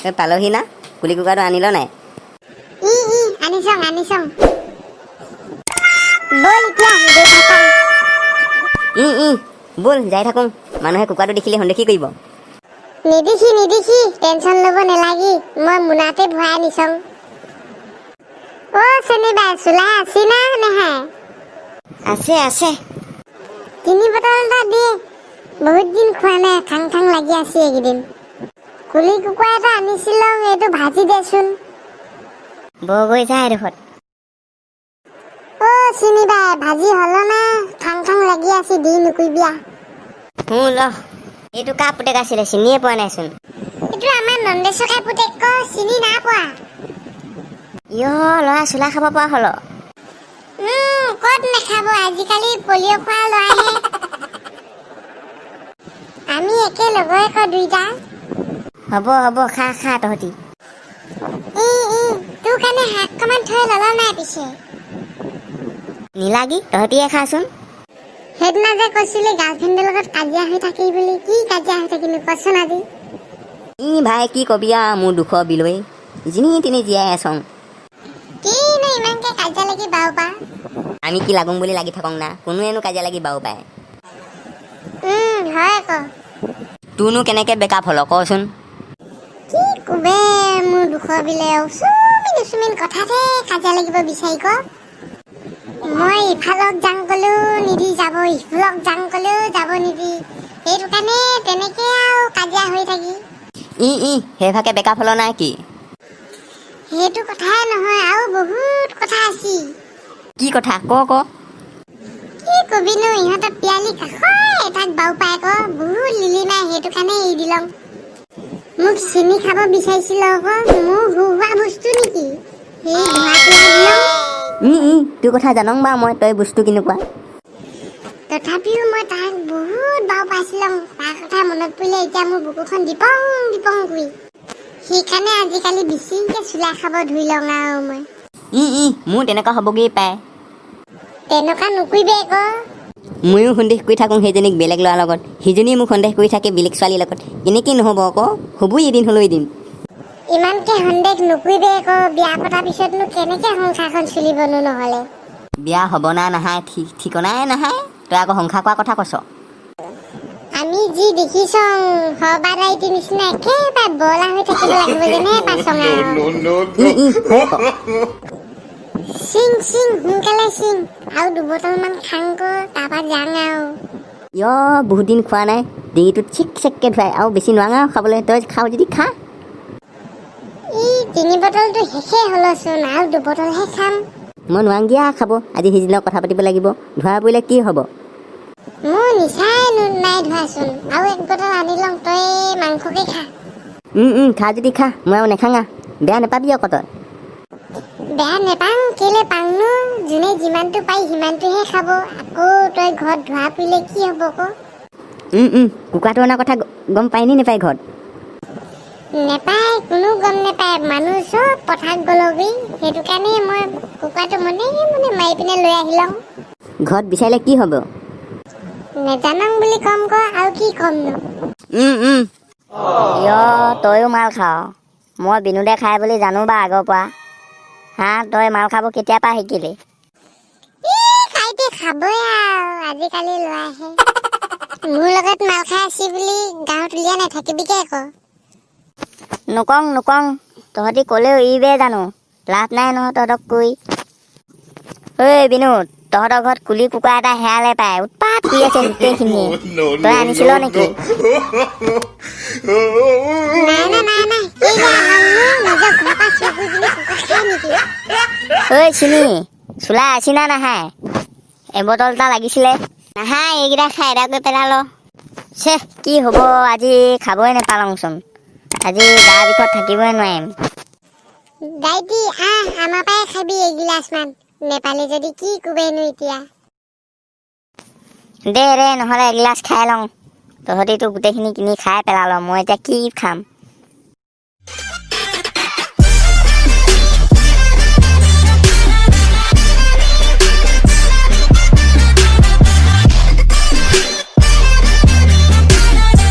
এই পালহি না, কুলি কুকুৰাটো আনিল নাই? ই ই আনিছং, আনিছং। ব'ল, এতিয়া গৈ থাকোঁ। ই ই ব'ল, যাই থাকোঁ। মানুহে কুকুৰাটো দেখিলে সন্দেহ কৰিব। নিদিখি, নিদিখি, টেনচন ল'ব নালাগি। মই মোনাতে ভৰাই নিছং। অ' চেনিবাই, চোলাই আছি না নেহাই? আছে, আছে। তিনি বটল এটা দে। বহুত দিন খোৱা নাই, খাং খাং লাগি আছে এইকেইদিন। কুলি কুকুৰা এটা আনিছিলো, এইটো ভাজি দেচোন। বগৈ যায় এডোখৰত। অ' চিনিবাই, ভাজি হল না? খাং খাং লাগি আছে, দি নকৰিবিয়া। ল, এইটো কাৰ পুতেক আছিলে? চিনিয়ে পোৱা নাইচোন। এইটো আমাৰ নন্দেচকাই পুতেক ক, চিনি নাই পোৱা? ইয়, ল'ৰা চোলা খাব পৰা হ'ল। ক'ত নাখাব, আজিকালি পলিঅ' খোৱা ল'ৰাহে। আমি একে লগৰে ক দুইটা। হ'ব হ'ব, খা খা তহঁতি। ই ই তোৰ কাৰণে শাককমান থৈ ল'ল নাই পিছে? নিলাগি, তহঁতিয়ে খাচোন। সেইদিনা যে কৈছিলি গাৰ্লফ্ৰেণ্ডৰ লগত কাজিয়া হৈ থাকি বুলি, কি কাজিয়া হৈ থাকিনো কচোন আজি? ই ভাই, কি কবি আৰু, মোৰ দুখ বিলৈ যিনি তিনি জীয়াই আছং। কিনো ইমানকে কাজিয়া লাগি বাও পা? আমি কি লাগোং বুলি লাগি থাকোঁ না? কোনোৱেনো কাজিয়া লাগি বাও পায়? হয় আকৌ। তোৰনো কেনেকে বেকআপ হ'ল, কচোন? কি কোবে মোৰ দুখৰ বিলে, চুমিন চুমিন কথাতে কাজিয়া লাগিব বিচাৰি ক। মই ইফালক যাং ক'লেও নিদি যাব, ইফালক যাং ক'লেও যাব নিদি। সেইটো কাৰণে তেনেকে আৰু কাজিয়া হৈ থাকি। ই ই সেইভাগে বেকআপ হ'ল নাই কি? সেইটো কথাই নহয়, আৰু বহুত কথা আছে। কি কথা, ক ক। কি কবিনো, ইহঁতৰ পিয়ালি কাষৰ এটাক বাও পাই ক, বহুত লিলি নাই, সেইটো কাৰণে এৰি দিলং। মোক চেনি খাব বিচাৰিছিল আকৌ, মোৰ হোৱা বস্তু নেকি সেই, ধোৱা পেলাই দিলং। ই ই তোৰ কথা জানং বাৰু মই, তই বস্তু কেনেকুৱা। তথাপিও মই তাক বহুত বাও পাইছিলং। তাৰ কথা মনত পৰিলে এতিয়া মোৰ বুকুখন দিপং দিপং কৰি। সেইকাৰণে আজিকালি বেছিকে চুলাই খাব ধৰি লওঁ আৰু মই। ই ই মোৰ তেনেকুৱা হ'বগৈ পায়। তেনেকুৱা নকৰিবে আকৌ। ময়ো সন্দেহ কৰি থাকোঁ সেইজনীক বেলেগ ল'ৰাৰ লগত, সিজনীয়ে মোক সন্দেহ কৰি থাকে বেলেগ ছোৱালীৰ লগত। কেনেকৈ নহ'ব আকৌ? হ'বই এদিন হ'লেও এদিন। ইমানকে সন্দেহ নকৰিবে আকৌ। বিয়া পতাৰ পিছতনো কেনেকে সংসাৰখন চলিবনো নহ'লে? বিয়া হ'ব না নাহায় ঠিক ঠিকনাই নাহায়, তই আকৌ সংসাৰ কৰা কথা কৈছ। আমি যি দেখিছং, সৰ্বাদাইটিৰ নিচিনা একেবাৰে বলা হৈ থাকিব লাগিব যেনে পাইছং আৰু। No, no, ই no. ই হয় আকৌ। চিং চিং, সোনকালে চিং আৰু দুবটলমান খাংক, তাৰপৰা যাং আৰু। ইয়, বহুত দিন খোৱা নাই, ডিঙিটোত চেক চেককৈ ধুৱাই আৰু বেছি নোৱাৰো আৰু খাবলৈ। তই খাওঁ যদি খা। ই, তিনি বটলটো শেষেই হ'লচোন, আৰু দুবটলহে খাম। মই নোৱাৰোঁ খাব আজি। সিদিনা কথা পাতিব লাগিব, ধোৱা পৰিলে কি হ'ব? মোৰ নিচাই নাই ধোৱাচোন। আৰু এক বটল আনি লওঁ, তই মাংসকে খা। খা যদি খা, মই আৰু নেখাঙা। বেয়া নাপাবি আকৌ তই। বেয়া নেপাং, কেলে পাংনো? যোনে যিমানটো পাই সিমানটোহে খাব। আকৌ তই ঘৰত ধোৱা পৰিলে কি হ'ব আকৌ? কুকুৰাটো অনা কথা গম পায় নি নাপায় ঘৰত? নেপায়, কোনো গম নেপায়। মানুহ চব পথাৰত গ'লগৈ, সেইটো কাৰণে মই কুকুৰাটো মনে মনে মাৰি পিনে লৈ আহিলং। ঘৰত বিচাৰিলে কি হ'ব? নেজানং বুলি কম ক, আৰু কি ক'মনো? উম উম ইয়, তয়ো মাল খাৱ? মই বিনোদে খাই বুলি জানো বা আগৰ পৰা। হা, তই মাল খাব কেতিয়াৰ পৰা শিকিলি? ই, খাইতে খাবই আৰু, আজিকালি ল'ৰাহে। মোৰ লগত মাল খাই আছি বুলি গাঁৱত উলিয়াই নাথাকিবিকে আকৌ। নকং, নকং। তহঁতি ক'লেও এৰিবে জানো? লাভ নাই নহয় তহঁতক কৈ। ঐ বিনোদ, তহঁতৰ ঘৰত কুলি কুকুৰা এটা হেৰালে পায়, উৎপাত কৰি আছে গোটেইখিনিয়ে। No, তই no, আনিছিল no, নেকি? no. নাই নাই নাই নাই, কেলে আননো? নিজৰ ঘৰৰ পৰা চুৰ কৰি পিনি কুকুৰা খাই নেকি? ঐ চিনি, চোলা আছি না নাহাই? এবটল এটা লাগিছিলে। নাহাই, এইকেইটা খাই এদাই কৰি পেলাল। চেহ, কি হ'ব, আজি খাবই নেপালংচোন। আজি গা বিষত থাকিবই নোৱাৰিম। দাইটি, আহ, আমাৰ পৰাই খাবি এগিলাচমান। নেপালি যদি কি কোবেনো এতিয়া? দে দে, নহ'লে এগিলাচ খাই লওঁ। তহঁতিতো গোটেইখিনি কিনি খাই পেলাল, মই এতিয়া কি খাম?